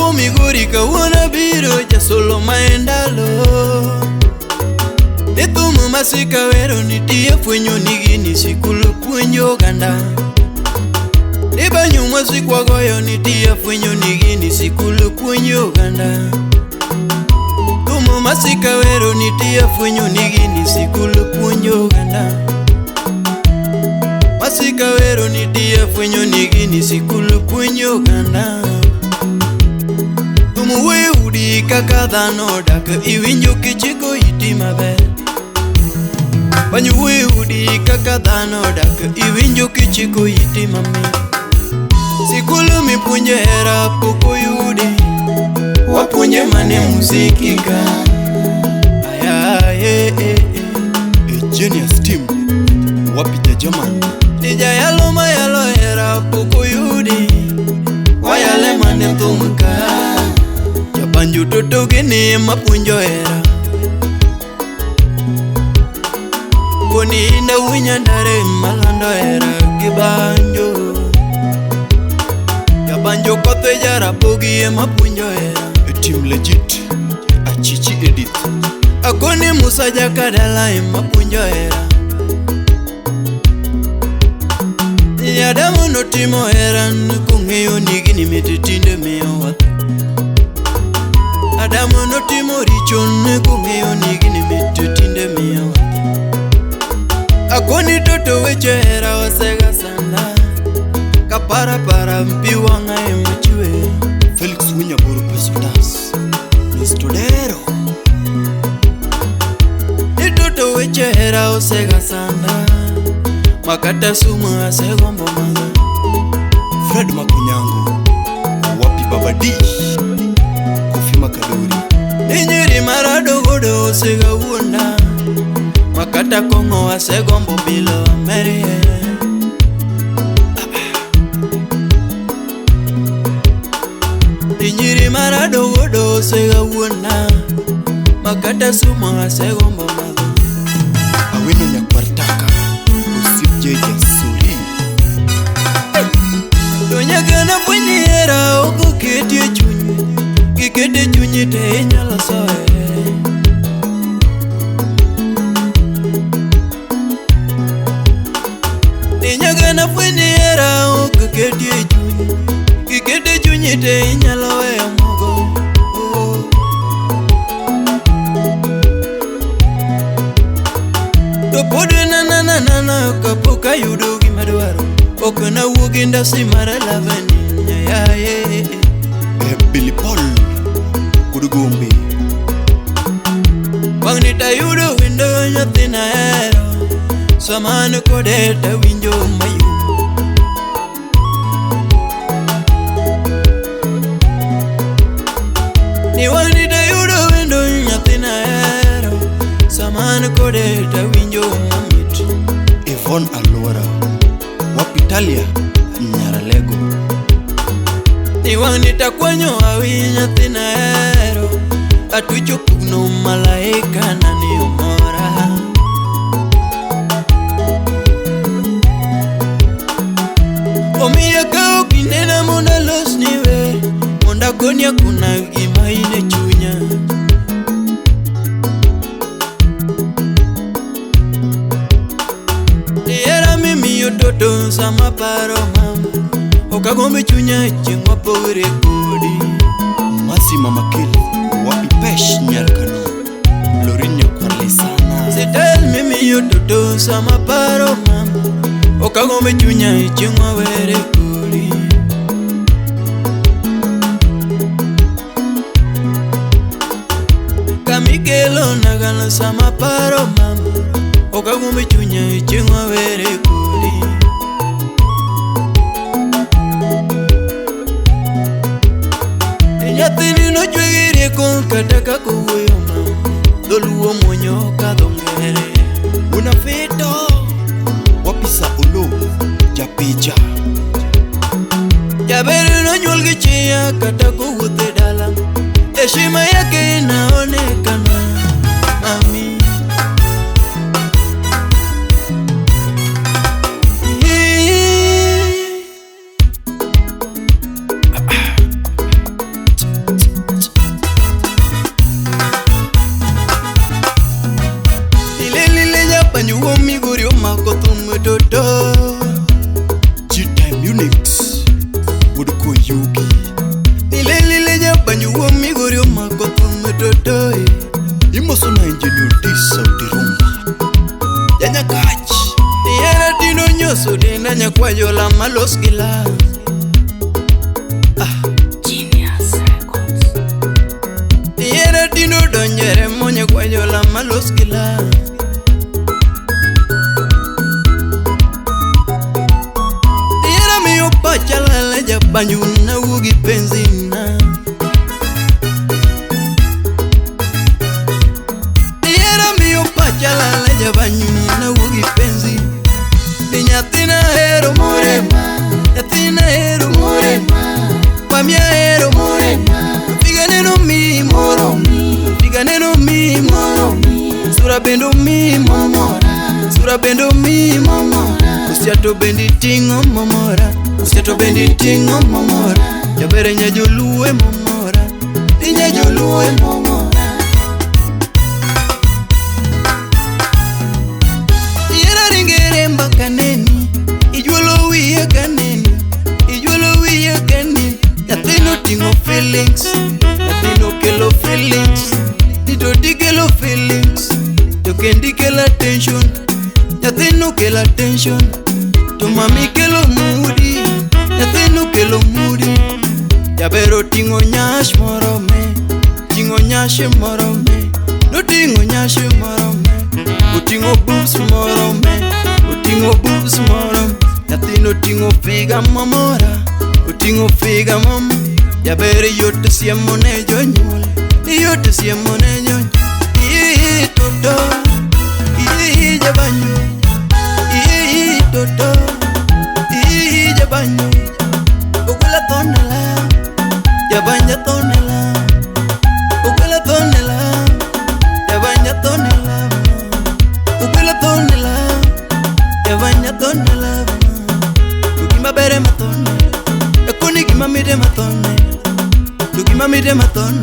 Jatuo Migori kawuono biro jasolo maendalo. Ni thumu masika wero nitie fwenyo ni gini sikul puonjo oganda. Ni banyu masikwa goyo nitie fwenyo ni gini sikul puonjo oganda. Thumu masika wero nitie fwenyo ni gini sikul puonjo oganda. Masika wero nitie fwenyo ni gini sikul puonjo oganda. Thumu wuoyo udi kaka dhano odak iwinjo kichiko iti maber. Banyo wuoyo udi kaka dhano odak iwinjo kichiko iti mamit. Sikul mipuonje hera pok oyudi, wapuonje mane muziki ka. Ayaye A genius team. Wapi Jajaman? Ni jayalo mayalo hera pok oyudi, wayale mane thum ka. Jabanjo toto gini mapuonjo hera. Koni inda winyandare malando hera gi banjo. Jabanjo kothe jarapogi ema puonjo hera. A team legit. Achichi Edith. Akoni Musa jakadala ema puonjo hera. Adamu notimo hera kong'eyo ni gini mit tinde miyo watho. Adamu notimo richo kong'eyo ni gini mit tinde miyo watho. Akoni toto weche hera osega sanda. Kaparapara pi wang'a ema chwe. Felix Winyaburu Pesodas. Mr. Dero. Ni toto weche hera osega sanda. Makata sumu asegombo madho. Fred Makunyango. Wapi Baba D? Kofi Makaduri. Ni nyiri maradogodo osega wuonda. Makata kong'o asegombo bilo merie. Ni nyiri maradogodo osega wuonda. Makata sumu asegombo madho. Awino Nyakwartaka. Osip Jeje Suri. To nyaka nafweny ni hera ok oketi e chuny. Kikete e chunyi te inyalo soye. Ni nyaka nafweny ni hera ok oketi e chuny. Kikete e chunyi te inyalo weyo mogo. Oh. To pod nananana kapok ayudo gima dwaro. Ok nawuog e ndasi mar lavani nyayaye. E Billy Paul. Kudugombe. Wang'ni tayudo wendo nyathina hero. Sama an kode tawinjo mayom. Ni wang'ni tayudo wendo nyathina hero. Sama an kode tawinjo mamit. Yvonne Alora. Wapi Talia? Nyaralego. Ni wang'ni takwanyo hawi nyathina hero. Atucho pugno malaika nani omora. Omiyo kawo kindena mondo alosni wer. Mondo agoni akuna gima in e chunya. Ni hera mimiyo toto sama paro mama. Ok agomb chunya chieng' wapogre kodi. Masi Mama Kelly. Wapi Pesh Nyarkano. Lorin Nyakwarlisana. Sitel mimiyo toto sama paro mama. Ok agomb chunya chieng' wawere kodi. Kamikelo nagano sama paro mama. Ok agomb chunya chieng' wawere kodi. Nyathini nochwe gi rieko kata kaka owuoyo mama. Dholuo muonyo kadho ngere. Unafeto. Wapi Saulo? Japicha. Jaber nonyuol gi chia kata kowuotho e dala. Heshima yake inaonekana mami. toto G-Time Unix Wuod Koyugi Nilelile jabanyu wuom migori omako thum toto Imoso na engineer D Sauti Rumba Janyakach Ihera tino nyoso denda nyakwajola malos gi la Genius Records. Ihera tino donjere mo nyakwajola malos gi la Ihera miyo pacha lal jabanyu nawuo gi penzi na Ihera miyo pacha lal jabanyu nawuo gi penzi Ni nyathina hero morema Nyathina hero morema Mamia hero morema Figa neno mi moro Figa neno mi moro Sura bendo mi momora Sura bendo mi momora Osiato bendi ting'o momora Osiato bendi ting'o momora Jabere nya joluo momora Inya joluo momora Ihera ringere mbaka neni Ijuolo wiya kaneni Ijuolo wiya kaneni Nyathino ting'o feelings Nyathino kelo feelings Tito dikelo feelings To kendi kelo attention Nyathino kelo attention To mami kelo moody Nyathino kelo moody Jaber oting'o nyash morome Ting'o nyash morome Noting'o nyash morome Oting'o boobs morome Oting'o boobs morome Nyathino oting'o figa mamora Oting'o figa mom Jaber yot siemo ne jonyuol Yot siemo ne jonyuol Ii toto Ii jabanyo Ii toto Ii jabanyo Ogwela thonela Jabanja thonela Ogwela thonela Jabanja thonela Ogwela thonela Jabanja thonela To gima bere mathone Akoni gima mide mathone To gima mide mathone